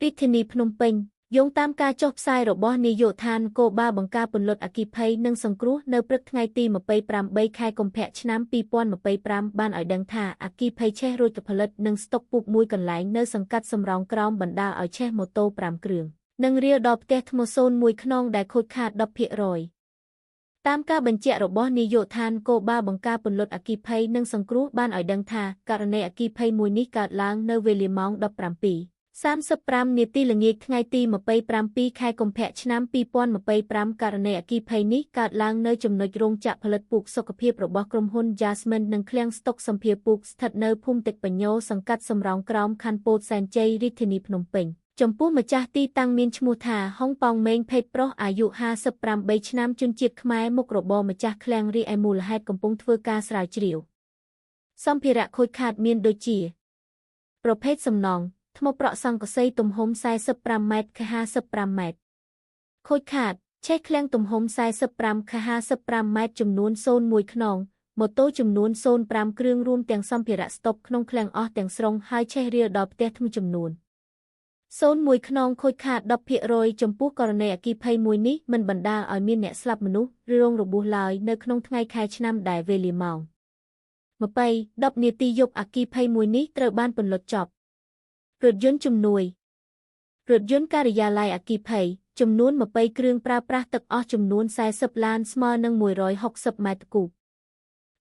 រាជធានីភ្នំពេញយោងតាមការចុះផ្សាយរបស់នាយកដ្ឋាននគរបាលបង្ការពន្លត់អគ្គិភ័យនិងសង្គ្រោះនៅព្រឹកថ្ងៃទី28ខែកុម្ភៈឆ្នាំ2025បានឲ្យដឹងថាអគ្គិភ័យឆេះរោទផលិតនិងស្តុកពូកមួយកន្លែងនៅសង្កាត់សំរោងក្រោមបណ្ដាលឲ្យឆេះម៉ូតូ5គ្រឿងនិងរាលដល់ផ្ទះថ្មសូនមួយខ្នងដែលខូចខាត 10%តាមការបញ្ជាក់របស់នាយកដ្ឋាននគរបាលបង្ការពន្លត់អគ្គិភ័យនិងសង្គ្រោះបានឲ្យដឹងថាករណីអគ្គិភ័យមួយនេះកើតឡើងនៅវេលាម៉ោង17:35នាទីល្ងាចថ្ងៃទី27ខែកុម្ភៈឆ្នាំ2025ករណីអគ្គិភ័យនេះកើតឡើងនៅចំណុចរោងចក្រផលិតពូកសុខភាពរបស់ក្រុមហ៊ុន Jasmine និងឃ្លាំងស្តុកសម្ភារពូកស្ថិតនៅភូមិទឹកបញ្ញោសង្កាត់សំរោងក្រោមខណ្ឌពោធិ៍សែនជ័យរាជធានីភ្នំពេញចំពោះម្ចាស់ទីតាំងមានឈ្មោះថាហុងប៉ោងមេងភេទប្រុសអាយុ58ឆ្នាំជនជាតិខ្មែរមុខរបរម្ចាស់ឃ្លាំងរីឯមូលហេតុកំពុងធ្វើការស្រាវជ្រាវសម្ភារៈខូចខាតមានដូចជាប្រភេទសំណង់ថ្មប្រក់សង្កសីទំហំ45ម៉ែត្រ x 55ម៉ែត្រខូចខាតឆេះឃ្លាំងទំហំ45 x 55ម៉ែត្រចំនួន01ខ្នងម៉ូតូចំនួន05គ្រឿងរួមទាំងសម្ភារៈស្តុកក្នុងឃ្លាំងអស់ទាំងស្រុងហើយឆេះរាលដល់ផ្ទះថ្មចំនួន01ខ្នងខូចខាត 10% ចំពោះករណីអគ្គិភ័យមួយនេះមិនបណ្ដាលឲ្យមានអ្នកស្លាប់មនុស្សឬរងរបួសឡើយនៅក្នុងថ្ងៃខែឆ្នាំដែលវេលាម៉ោង20:10នាទីយប់អគ្គិភ័យមួយនេះត្រូវបានពន្លត់ចប់រថយន្តជំនួយរថយន្តការិយាល័យអគ្គិភ័យចំនួន20គ្រឿងប្រើប្រាស់ទឹកអស់ចំនួន40ឡានស្មើនឹង160ម៉ែត្រគូប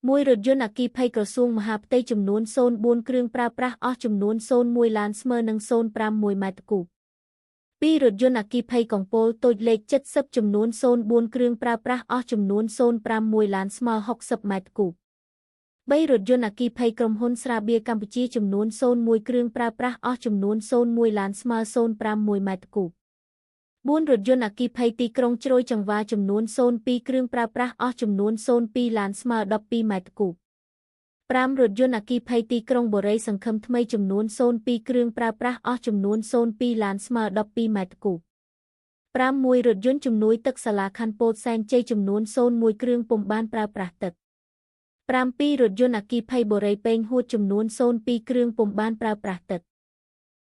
មួយរថយន្តអគ្គិភ័យក្រសួងមហាផ្ទៃចំនួន04គ្រឿងប្រើប្រាស់អស់ចំនួន01ឡានស្មើនឹង0.51ម៉ែត្រគូបពីររថយន្តអគ្គិភ័យកងពលតូចលេខ70ចំនួន04គ្រឿងប្រើប្រាស់អស់ចំនួន0.51ឡានស្មើ60ម៉ែត្រគូប3រថយន្តអគ្គិភ័យក្រុមហ៊ុនស្រាបៀរកម្ពុជាចំនួន01គ្រឿងប្រើប្រាស់អស់ចំនួន01ឡានស្មើ0.51ម៉ែត្រគូប4រថយន្តអគ្គិភ័យទីក្រុងជ្រោយចង្វាចំនួន02គ្រឿងប្រើប្រាស់អស់ចំនួន02ឡានស្មើ12ម៉ែត្រគូប5រថយន្តអគ្គិភ័យទីក្រុងបុរីសង្ឃឹមថ្មីចំនួន02គ្រឿងប្រើប្រាស់អស់ចំនួន02ឡានស្មើ12ម៉ែត្រគូប6រថយន្តជំនួយទឹកសាលាខណ្ឌពោធិ៍សែនជ័យចំនួន01គ្រឿងពុំបានប្រើប្រាស់ទឹក7រថយន្តអគ្គិភ័យបុរីប៉េងហួតចំនួន02គ្រឿងពុំបានប្រើប្រាស់ទឹក